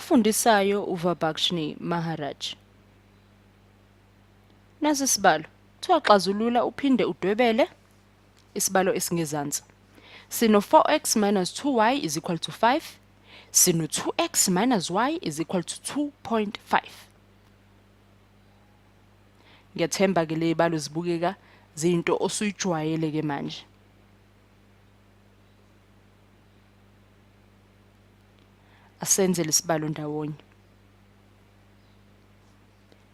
Ofundisayo uVabakshni Maharaj. Nasi isibalo. Kuthiwa xazulula uphinde udwebele isibalo esingezansi. Sino 4x minus 2y is equal to 5. Sino 2x minus y is equal to 2.5. Ngiyathemba ke le balo zibukeka ziyinto osuyijwayele ke manje. Asenze lesibalo ndawonye.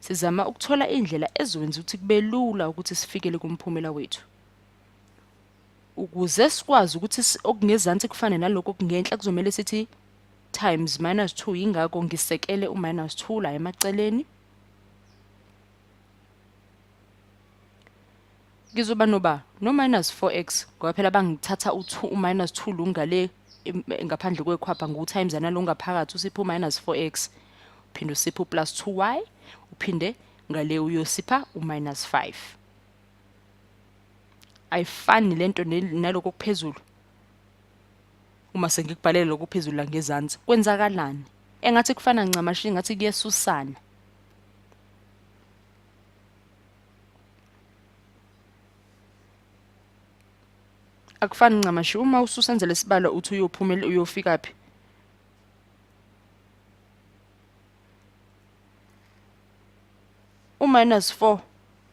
Sizama ukuthola indlela ezokwenza ukuthi kube lula ukuthi sifikele kumphumela wethu. Ukuze sikwazi ukuthi okungezansi kufane nalokho okungenhla kuzomele sithi times minus 2, yingakho ngisekele u-minus 2 la emaceleni. Ngizoba noba no-minus 4x ngoba phela bangithatha u-2 u-minus 2 lo ngale ngaphandle kwekhwapha ngiwu-times nalo ngaphakathi usiphe u-minus 4x, uphinde usiphe u-plus 2y, uphinde ngale uyosipha u-minus 5. Ayifani lento naloko okuphezulu. Uma sengikubhalele lokho okuphezulu la ngezansi, kwenzakalani? Engathi kufana ncamashi, engathi kuyesusana. Akufani ncamashi uma ususenza lesibalo uthi uyophumela uyofika phi? U-minus 4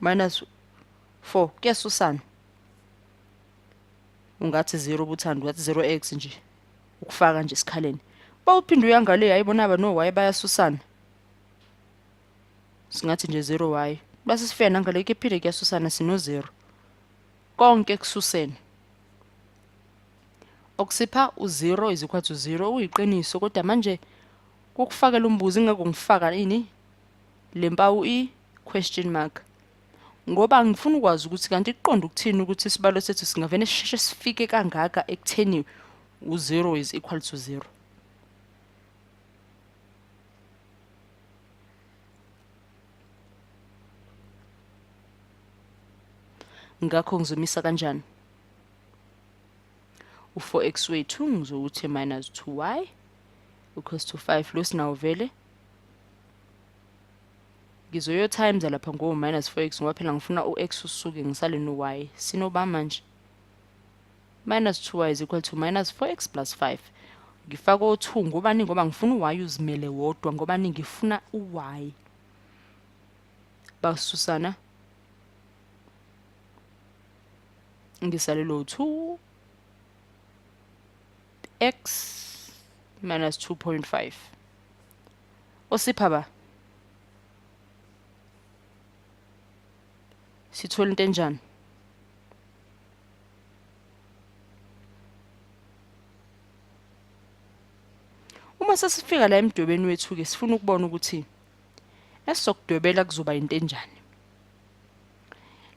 minus 4 kuyasusana. Ungathi 0 ubuthanda ungathi 0x nje ukufaka nje esikhaleni. Bawuphinde uyangale yayibona aba no y bayasusana. Singathi nje 0y. Base sifika nangale kuphinde kuyasusana sino 0. Konke kususene. Okusipha u-0 is equal to 0 uyiqiniso kodwa manje kukufakela umbuzo ingakho ngifaka ini le mpawu i question mark ngoba ngifuna ukwazi ukuthi kanti kuqonda ukuthini ukuthi isibalo sethu singavene sisheshe sifike kangaka ekutheni u-0 is equal to 0. Ngakho ngizomisa kanjani? U-4x wethu ngizowuthi minus 2y equals to 5 lo sinawo vele. Ngizoyo times lapha ngo minus 4x ngoba phela ngifuna u-x usuke ngisale no-y. Sinoba manje? Minus 2y is equal to minus 4x plus 5. Ngifaka o-2 ngobani? Ngoba ngifuna u-y uzimele wodwa, ngobani? Ngifuna u-y. Basusana ngisalelo 2 x minus 2.5 osipha ba sithola into enjani? Uma sesifika la emdwebeni wethu-ke sifuna ukubona ukuthi esizokudwebela kuzoba into enjani.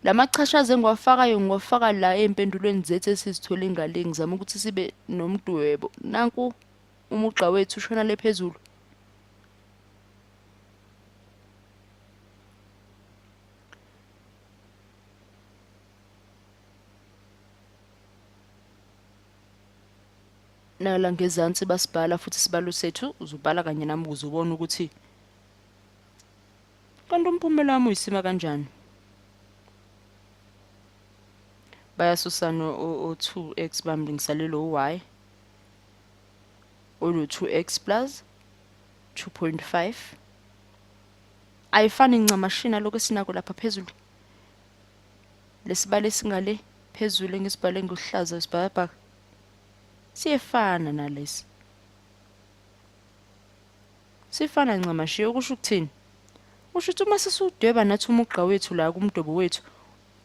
Lamachashazi engiwafakayo ngiwafaka la ey'mpendulweni zethu esizithole ngale, ngizama ukuthi sibe nomdwebo. Nanku umugqa wethu ushona le phezulu. Nala ngezansi basibhala futhi isibalo sethu, uzobhala kanye nami ukuze ubone ukuthi kanti umphumela wami uyisima kanjani. Bayasusana o-2x bami, ngisalelo u-y ono-2x plus 2.5. Ayifani ncamashi nalokhu esinako lapha phezulu. Lesibalo esingale phezulu engisibhale ngokuhlaza isibhakabhaka siyefana nalesi. Sifana ncamashi, okusho ukuthini? Kusho ukuthi uma sesiwudweba nathi umugqa wethu la kumdwebo wethu,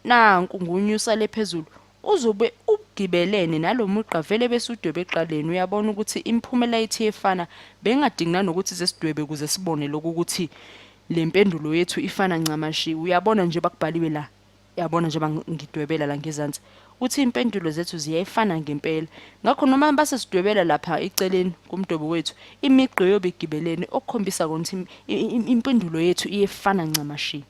nanku ngunyusa le phezulu, uzobe ugibelene nalo mugqa vele bese udwebe ekuqaleni. Uyabona ukuthi imiphumela yethu iyefana, bengingadingi nanokuthi sesidwebe ukuze sibone lokhu ukuthi le mpendulo yethu ifana ncamashi. Uyabona nje bakubhaliwe la, uyabona nje bangidwebela la ngezansi ukuthi impendulo zethu ziyayifana ngempela. Ngakho noma base sidwebela lapha eceleni kumdwebo wethu, imigqa yobe igibelene, okukhombisa kona ukuthi impendulo yethu iyefana ncamashi.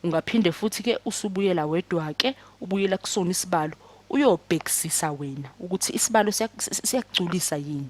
Ungaphinde futhi ke usubuyela wedwa ke ubuyela kusona isibalo uyobhekisisa wena ukuthi isibalo siyakugculisa yini.